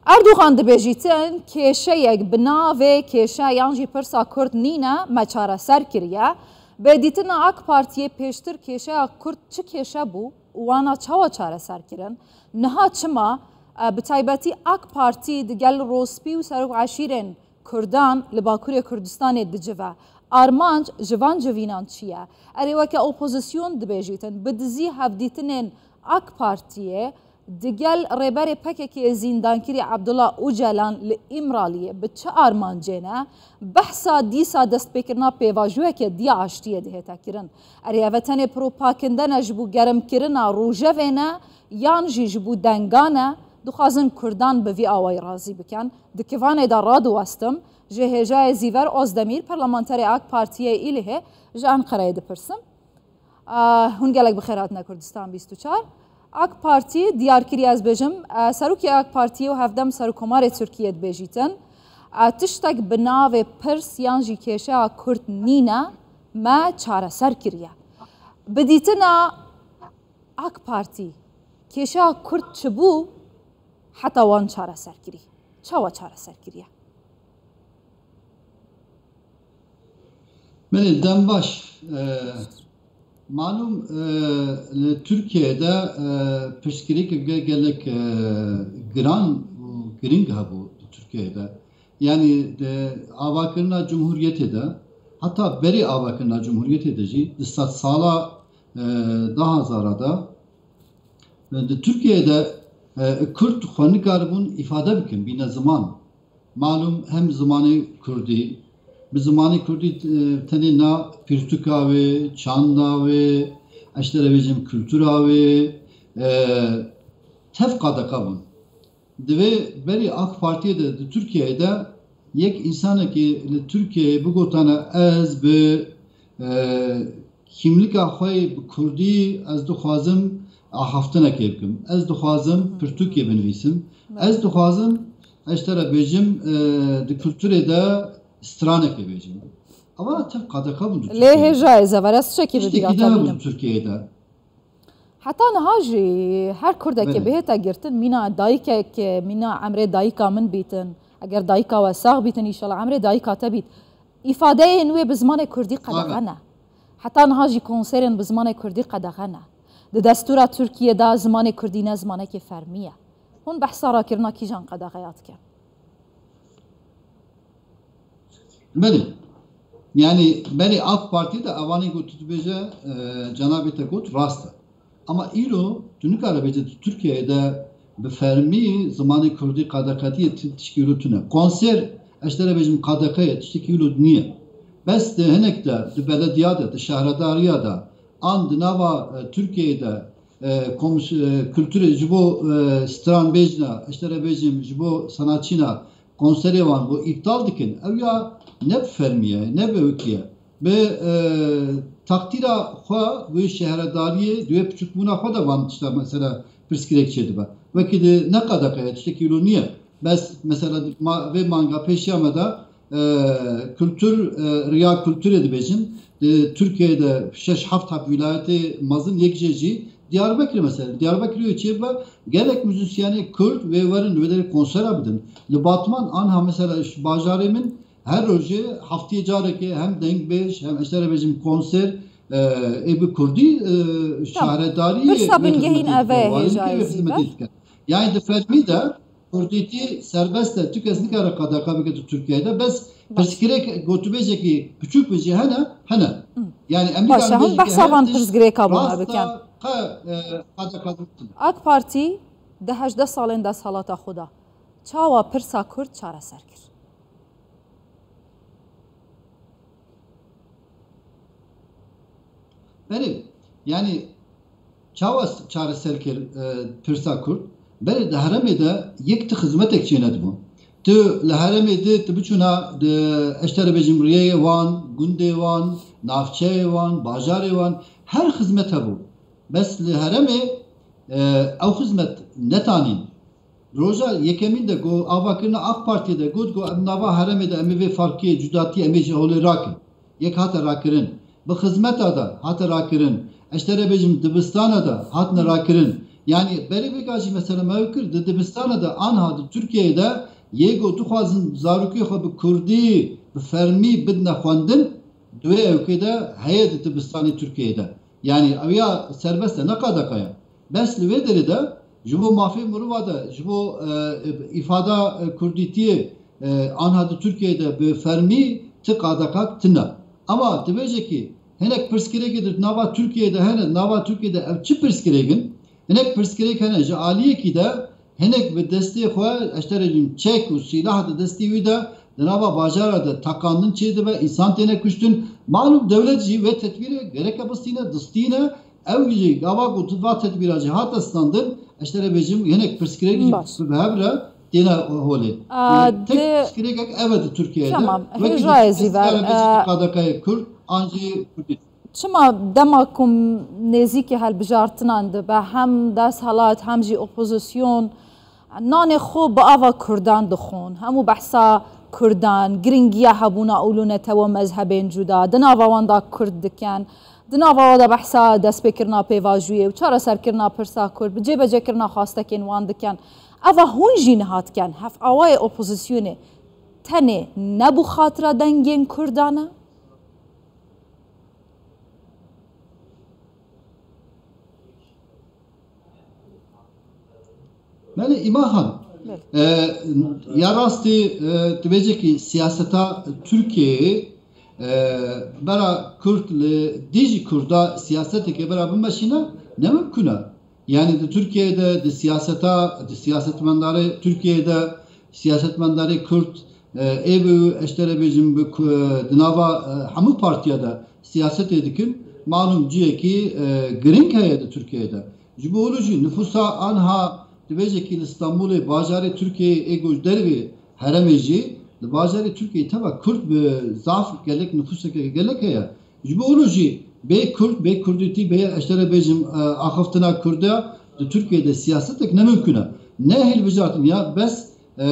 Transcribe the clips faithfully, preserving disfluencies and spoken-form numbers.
Erdogan dibêjîtin, kêşeyek bi navê kêşe yan jî pirsa Kurd nîne, me çareser kiriye. Bi dîtina AK Partiyê pêştir kêşeya Kurd çi kêşe bû û wana çawa çareser kirin? Niha çima, e, bi taybetî AK Partî digel Rospî û serok eşîrên Kurdan li Bakurê Kurdistanê dicive? Armanc ji van civînan çi ye? Erê, weke opozîsyon dibêjîtin, bi dizî hevdîtinên AK Partiyê digel rêberê P K K'ê zîndankirî Abdullah Ocalan li Îmraliyê bi çi armancê ne? Behsa dîsa destpêkirina pêvajoyeke diya aştiyê dihête kirin. Erê, eve tenê propagande ne ji bo germkirina rojevê ne, yan jî ji bo dengan e? Dixwazin Kurdan bi vî awayî razî bikin? Di kivanê de radiwestim, ji hêjayê Zîver Ozdemîr, parlamenterê AK Partiyê Îlihê, ji Enqereyê dipirsim. Ah, hûn gelek bi xêr hatine Kurdistan bîst û çar. AK Partî diyar kiriye, ez bêjim, eh, serokê AK Partiyê û hevdem serokkomarê Tirkiyê dibêjîtin, eh, tiştek bi navê pirs yan jî kêşeya Kurd nîne, me çareser kiriye. Bi dîtina AK Partî, kêşeya Kurd çi bû heta wan çareser kirî? Çawa çareser kiriye? Belê, dem baş. E, malûm, e, li Tirkiyeyê de, e, pirsgirêkeke ge-, gelek, e, giran û girîng hebû li Tirkiyeyê de. Yanî di avakirina Cumhuriyetê de, heta berî avakirina Cumhuriyetê de jî, di sedsala, e, dahezara de, e, di Tirkiyeyê de, e, Kurd xwe nikaribûn îfade bikin, bîne ziman. Malûm hem zimanê kurdî, bi zimanê kurdî, e, tenê na pirtûka wê, çanda wê, ez ji te re bêjim kultura wê, e, tev qadeka bûn. Divê berî AK Partiyê de di Tirkiyeyê de yek însanekî li Tirkiyeyê bigotane, ez bi, e, kîmlika xwe yê bi kurdî ez dixwazim axaftinekê bikim. Ez dixwazim pirtûkê binivîsim. Ez dixwazim, ez ji te re bêjim, e, di kulturê de stranekê bêjim. Ewa tev qadeka bûn di Lê Tirkiyeyê de. Hêjayê Zever, ez tiştekî bi Tiştekî bîra te din bînim. Tirkiyeyê de. Heta niha jî her kurdekê Belê. bihête girtin, mîna dayikek, mîna emrê dayika min bîtin, eger dayika we sax bîtin, înşallah emrê dayika te bît. Îfadeyên wê bi zimanê kurdî qedexe Aynen. ne. Heta niha jî konserên bi zimanê kurdî qedexe ne. Di destûra Tirkiyê de zimanê kurdî ne zimanekê fermî ye. Hûn behsa rakirina kîjan qedexeya dikin? Belê. Yanî berî AK Partî de evanê ku tu dibêje, e, cenabê te got rast e. Ama îro tu nikare bêje tu Tirkiyeyê de bi fermî zimanê kurdî qedexetî ye, ti-, tişkî îro tune. Konser, ez ji te re bêjim, qedexe ye, tiştekî îro niye. Bes di hinek de, di belediya de, di şehredariya de, an di nava, e, Tirkiyeyê de, e, komis-, e, kulturê ji bo, e, stranbêjna, ez ji te re bêjim, ji bo sanatçîna konserê wan bo îptal dikin. Ew ya ne bi fermî ye, ne bi wekî ye. Bi, e, takdîra xwe wê şehredariyê, di wê piçûkbûna xwe de van tişta mesela pirsgirêk çêdibe. Wekî di ne qedexe ye, tiştekî wilo niye. Bes mesela ma-, vê manga pêşiya me de, e, kultur, e, riya kulturê dibêjin. Di Tirkiyeyê de şeş heft heb wîlayetê mezin, yek jê jî Diyarbekirê mesela. Diyarbekirê wê çêbibe, gelek muzîsyenê Kurd wê werin, wê derê konsera bidin. Li Batman anha mesela ji bajarê min her rojê heftiyê carekê hem dengbêj, hem ez ji te re bêjim konser, e, ê bi kurdî, e, Tamam. şahredariyê Pirsa wê bingehîn xizmetê ev e dike, hêjayê walîtiyê wê Zîver. xizmetê dike. Yani di fermî de kurdîtî serbest e. Tu kes nikare qedexe bike tu Tirkiyeyê de. Bes Baş. pirsgirêk gotûbêjekî piçûk bi jî hene, hene. Hı. Yani em Baş, nikare hûn bêjin ki behsa her van tişt pirsgirêka bûne rast bikin. e, qe, e, qedexe dikin. AK Partî di hejdeh salên desthilata xwe de çawa pirsa Kurd çareser kir? Belê, yani çawa s-, çareser kir, e, pirsa Kurd? Belê, di herêmê de yek ti xizmetek çênedibû. Tu li herêmê de, tu biçûna, di, ez ji te re bêjim, riyê wan, gundê wan, navçeyê wan, bajarê wan, her xizmet hebû. Bes li herêmê, e, ew xizmet netanîn. Roja yekemîn de ku avakirina AK Partiyê de got ku em nava herêmê de em ê vê farkiyê, cudatiyê em ê ji holê rakin. Yek hate rakirin. Bi xizmeta de hate rakirin. Ez ji te re bêjim dibistana de hatine rakirin. Yanî berê vêga jî mesela me ew kir, di dibistana de anha di Tirkiyeyê de yê ku dixwazin zarokê xwe bi kurdî, bi fermî bidine xwendin, di wê ewkê de heye di dibistanê Tirkiyeyê de. Yanî ew ya serbest e, ne qadaka ye. Bes li vê derê de ji bo mafê mirova de, ji bo, e, îfada, e, kurdîtiyê, e, anha di Tirkiyeyê de bi fermî ti qadakak tune. Ama tu bêjekî hinek pirsgirêkê di nava Tirkiyeyê de hene, nava Tirkiyeyê de ev çi pirsgirêk in? Hinek pirsgirêk hene ji aliyekî de hinek bi destê xwe, ez te re dîm, çek û sîlah di destê wî de di nava bajara de teqandin çêdibe, însan têne kuştin. Malûm dewlet jî vê tedbîrê gereke bistîne, distîne. Ew jî gava ku tu va tedbîra jî hate standin, ez te re bêjim, hinek pirsgirêk jî Baş. bi hev re têne holê. A, Tek di- pirsgirêkek ev e di Tirkiyeyê de. Tamam, Wekî hêja di ez ê ver, pirsgirêkê e, qadakayê Kurd, an jî Kurdî. Çima dema ku nêzîkî hilbijartinan dibe, hem desthilat, hem jî opozîsyon nanê xwe bi ava kurdan dixwin. Hemû behsa kurdan, giringiya hebûna ûl û netewe mezhebên cuda, di nava wan de kurd dikin, di nava wan de behsa destpêkirina pêvajoyê û çareserkirina pirsa kurd, bi cêbecêkirina xwastekên wan dikin. Eva hûn jî niha dikin. Hevawayê opozîsyonê tenê ne bo xatira dengên kurdan e? Belê, Îma Xan. Belê. E, ya rastî, e, tu bêjekî siyaseta Tirkiyeyê, e, bera Kurd li dijî Kurda siyaseteke bera bimeşîne, ne mimkun e. Yanî di Tirkiyeyê de, di siyaseta, di siyasetmendarê Tirkiyeyê de, siyasetmendarê Kurd, e, ê bi, ez te re bêjim, bi ku-, di nava, e, hemû partiya de siyasetê dikin, malûm cihekî, e, giring heye di Tirkiyeyê de. Ji bo wilo jî nifûsa anha dibêjekî li Stenbolê, bajarê Tirkiyeyê ê ku ji dervê herêmê jî, li bajarê Tirkiyeyê teva Kurd bi zaf gelek nifûseke gelek heye. Ji bo wilo jî bê Kurd, bê Kurdîtî, bê ez te re bêjim, e, axiftina Kurda di Tirkiyeyê de siyasetek ne mimkun e. Ne hilbijartin ya bes, e,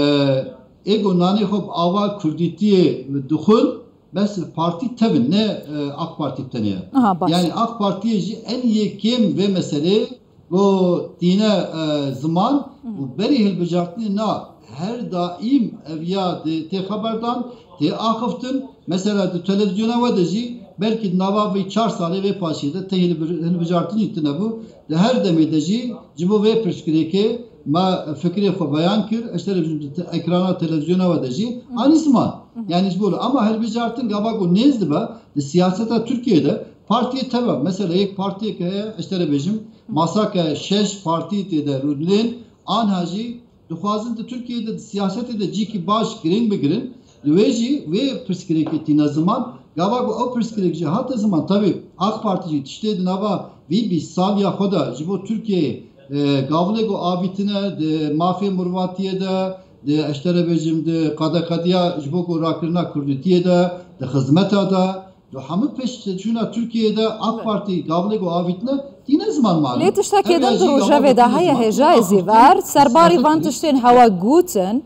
ê ku nanê xwe bi ava Kurdîtiyê dixwin, bes partî tevin, ne, e, AK Partî tenê ye. Aha, baş. Yanî AK Partiyê jî en yê kêm vê meselê ku tîne, e, ziman Hı hı. û berî hilbijartinê na her daîm ev ya di tê xeberdan, tê axiftin. Mesela di televizyona we de jî belkî di nava vê çar salê vê paşê de tê hilbir-, hilbijartinî tine bû. Di her demê de jî ji bo vê pirsgirêkê me fikrê xwe beyan kir. Ez te re bêjim di te-, ekrana televizyona we de jî Hı hı. anî ziman. Hı hı. Yanî ji bo li, ama hilbijartin gava ku nêz dibe di siyaseta Tirkiyeyê de partiyê teva. Mesela yek partiyek heye, ez te re bêjim, Hı. masake şeş partî tê de rûdinên, anha jî dixwazin di Tirkiyeyê de, di siyasetê de cîkî baş girîng bigirin. Li wê jî, wê pirsgirêkê tîne ziman. Gava ku ew pirsgirêk jî hate ziman, tevî AK Partî jî tiştê di nava vî bîst saliya xwe de ji bo Tirkiyeyê, e, gavlê ku avîtine di mafê mirovatiyê de, di, ez te re bêjim, di qedexediya ji bo ku rakirina kurdîtiyê de, di xizmeta de, di hemû pêşçûna Tirkiyeyê de AK Partî gavlê ku avîtine tîne ziman malûm. Lê tiştekê din di rojevê de heye, hêja ez ê ver, serbarî van tiştên hewa gotin,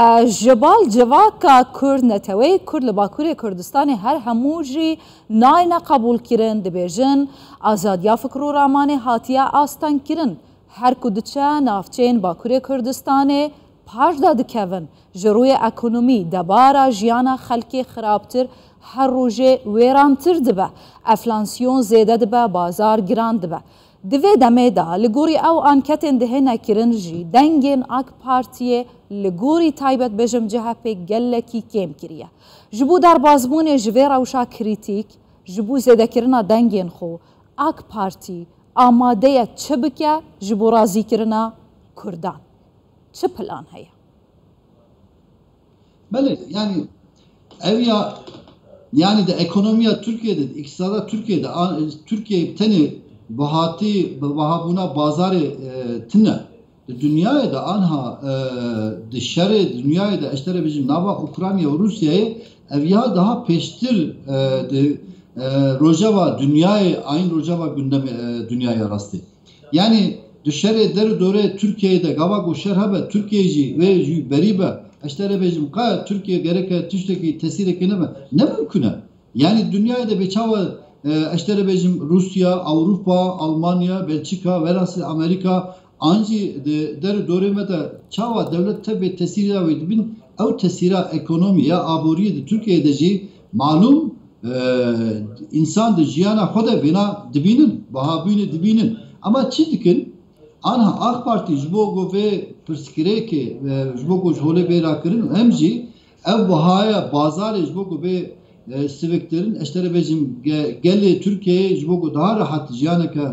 e, ji bal civaka Kurd, neteweyê Kurd li Bakurê Kurdistanê her hemû jî nayne qebûlkirin, dibêjin, azadiya fikr û ramanê hatiye astengkirin. Her ku diçe navçeyên Bakurê Kurdistanê paş de dikevin. Ji rûyê ekonomî, debara jiyana xelkê xirabtir, her rojê wêrantir dibe. Enflasyon zêde dibe, bazar giran dibe. Di vê demê de, li gorî ew anketên dihêne kirin jî, dengên AK Partiyê li gorî taybet bêjim C H P gelekî kêm kiriye. Ji bo derbazbûnê ji vê rewşa krîtîk, ji bo zêdekirina dengên xwe, AK Partî amade ye çi bike ji bo razîkirina Kurdan? Çi plan heye? Belê, yanî ev ya, yanî di ekonomiya Tirkiyeyê de, di îktisada Tirkiyeyê de, a, Tirkiye tenê bihatî, bi bihabûna bazarê, e, tune. Di dinyayê de anha, e, di şerê dinyayê de, ez te re bêjim, nava Ukrayna û Rûsyayê, ev ya daha pêştir, e, di, e, rojeva dinyayê, ayîn rojeva gundemê, e, dinyayê rastê. Yanî di şerê der û dorê Tirkiyeyê de gava ku şer hebe, Tirkiye jî wê jî berî be, ez te re bêjim, qe Tirkiye gereke tiştekî tesîrekê nebe. Ne mimkun e. Yanî dinyayê de bê çawa, e, ez te re bêjim, Rûsya, Ewropa, Almanya, Belçîka, velhasîl Amerîka, An jî di der û dorê me de çawa dewlet tevê tesîra wê dibin, ew tesîra ekonomî ya aboriyê di Tirkiyeyê de jî malûm, e, însan di jiyana xwe de vêna dibînin, bihabûyînê dibînin. Ema çi dikin? Anha AK Partî ji bo ku vê pirsgirêkê, e, ji bo ku ji holê bê rakirin û hem jî ev bihaya bazarê ji bo ku bê, e, siviktirin, ez te re bêjim, ge-, gelê Tirkiyeyê ji bo ku daha rehet jiyaneke,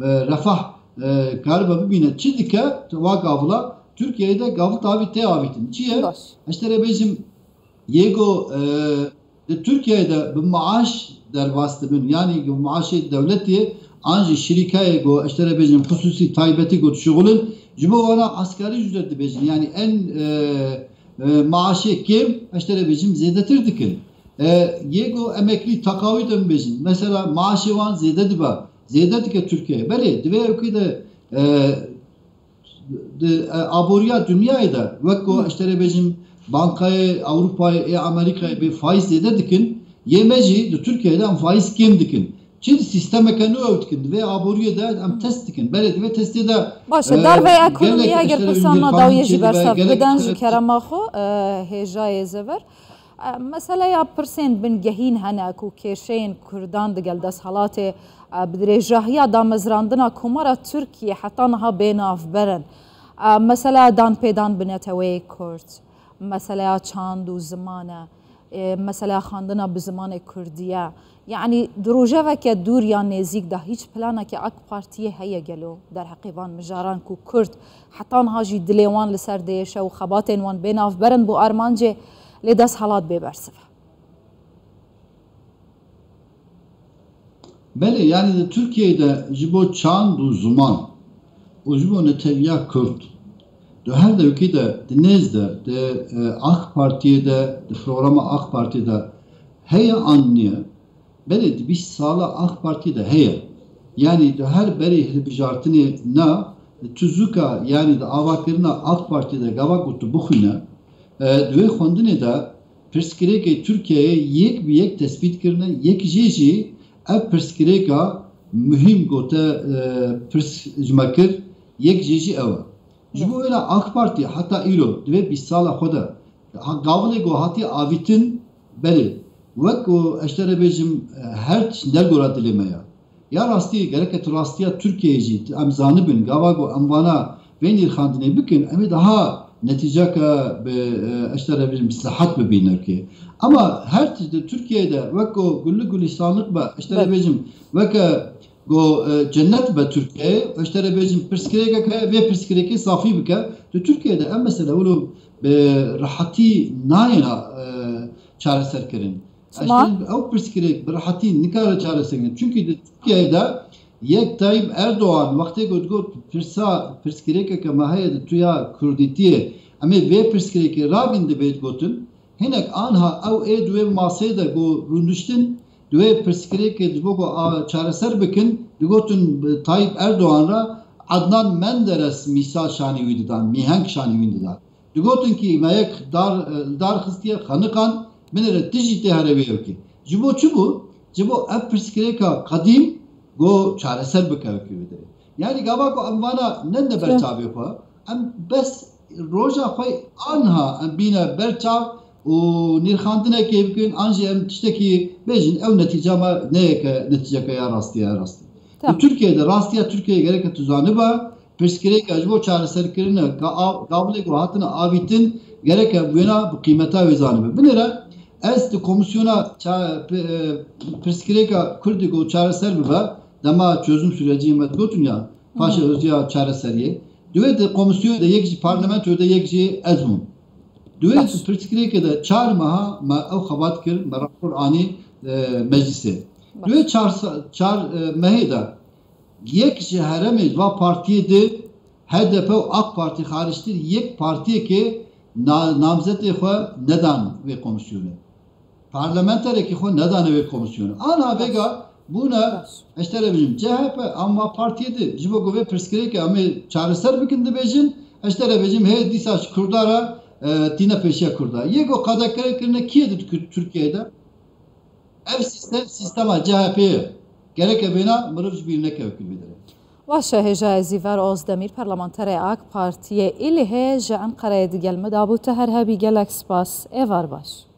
e, refah, e, karibe bibîne. Çi dike? Wa gavila Tirkiyeyê de gavil tavî tê avîtin. Çi ye? Baş. Ez te re bêjim, yê ku, e, di Tirkiyeyê de bi maaş derbas dibin, yanî bi maaşê dewletê an jî şirîkayê ku ez te re bêjim xisûsî taybetî ku dişixulin, ji bo wana asgari ücret dibêjin. Yanî en, e, e, maaşê kêm ez te re bêjim zêdetir dikin. E, yê ku emeklî taqawî de bibêjin. Mesela maaşê wan zêde dibe. Zêde dike Tirkiye. Belê, divê ewkê de, e, di, e, aboriya dinyayê de, wek ku Hmm. ez te re bêjim, Bankayê Ewropayê, ê Amerîkayê bê faiz zêde dikin, yê me jî di Tirkiyeyê de em faiz kêm dikin. Çi di sîstemeke nû ew dikin, di vê aboriyê de em test dikin. Belê di vê testê de, Baş e, e, dar vê ekonomiyê gelek eger ez te re pirsan bêjim, na dawiyê jî çêdibe, bersev gelek bidan ez te ji re kerema xwe, e, hêjayê zever. E, meseleya pirsên bingehîn hene ku kêşeyên Kurdan digel desthilatê, e, bi dirêjahiya damezrandina Komara Tirkiyê heta niha bê navber in. E, meseleya danpêdan bi neteweyê Kurd, meseleya çand û ziman e, e, meseleya xwendina bi zimanê Kurdî ye. Yanî di rojeveke dûr yan nêzîk de hîç planeke AK Partiyê heye gelo derheqê van mijaran ku Kurd heta niha jî dilê wan li ser diêşe û xebatên wan bê navber in bo armancê lê desthilat bê bersiv e? Belê, yanî di Tirkiyeyê de ji bo çand û ziman û ji bo netewiya Kurd, di her dewkî de, di nêz de, di, e, AK Partiyê de, di programa AK Partiyê de heye an niye? Belê, di bîst sala AK Partiyê de heye. Yanî di her berê hilbijartinê na, di tuzûka, yanî di avakirina AK Partiyê de gava ku tu bixwîne, e, di wê xwendinê de pirsgirêkê Tirkiyeyê yek bi yek tespît kirine, yek jê jî ev pirsgirêka muhîm gote, e, pirs ji me kir, yek jê jî ew e. Ji bo wê re AK Partî heta îro di vê bîst sala xwe de ha-, gavilê ku hatiye avîtin, belê, wek ku ez te re bêjim, e, her tişt dergora dilê me ya. Ya rastî, gereke tu rastiya Tirkiyeyê jî em zanibin, gava ku em vana vê nirxandinê bikin, em ê daha netîceke bi, e, ez te re bêjim, bi sihet bibîne ki. Ama her tişt di Tirkiyeyê de wek ku gulluk gulîstanlik be, ez te re Belê. bêjim, weke ku, e, cennet be Tirkiyeyê, ez te re bêjim, pirsgirêkeke, vê pirsgirêkê safî bike. Di Tirkiyeyê de ev mesele wilo bi rehetî nayêna, e, çareserkirin. Çima? Eşkên ew pirsgirêk bi rehetî nikare çareserkirin. Çunkî di Tirkiyeyê de yek Tayyip Erdoğan wextê ku digot pirsa, pirsgirêkeke me heye di tuya Kurdîtiyê, em ê vê pirsgirêkê ragin dibêt gotin. Hinek anha ew ê di wê masê de ku rûniştin, di wê pirsgirêkê di bo ku a, çareser bikin, digotin Tayyip Erdoğan re Adnan Menderes mîsal şanî wî didan, mîheng şanî wî didan. Digotin kî me yek dar, li dar xistiye xeniqan, binêre tu jî tê here wê yekê. Ji bo çi bû? Ji bo ev pirsgirêka qedîm go çareser bike wekî wê derê. Yanî gava ku em vana nende ber çavê xwe, em bes roja xwe anha em bîne ber çav û nirxandinekê bikin, an jî em tiştekî bêjin, ew netîca me neyeke, netîceke ya rastî ye, ya rastî. Li Tamam. Tirkiyeyê de rastiya Tirkiyeyê gereke tu zaniba, pirsgirêka ji bo çareserkirine ka av, gavilê ku hatine avîtin, gereke wêna bi qîmeta wê zanibe. Binêre ez di komîsyona ça-, pi-, e, pirsgirêka Kurdî ku çareser bibe, dema çözüm sürecî me digotin ya, paşê Hı hı. ya çareseriyê. Di wê di komîsyonê de yek jî parlamentoyê de yek jî ez bûm. Di wê Baş. pirsgirêkê de çar meha me ew xebat kir, me rapor anî, e, meclisê. Baş. Di wê çar sa-, çar, e, mehê de yek ji heremê va partiyê di H D P û AK Partî xarictir yek partiyekê na-, namzetê xwe nedan wê komîsyonê. Parlamenterekî xwe nedane wê komîsyonê. Ana vêga bûne, Baş. ez te re bêjim, C H P, em va partiyê di, ji bo ku vê pirsgirêkê em ê çareser bikin dibêjin, ez te re bêjim, hê dîsa ji Kurda re, e, tîne pêşiya Kurda. Yê ku qedexe kirine kiyê di Tirkiyeyê de? Ev sîstem, sîstema C H P ye. Gereke vêna mirov ji bîr neke wekî vê derê. Baş e, hêja Ezîver Ozdemîr, parlamenterê AK Partiyê Îlihê ji Enqereyê digel me dabû. Tu her hebî, gelek spas. Êvar baş.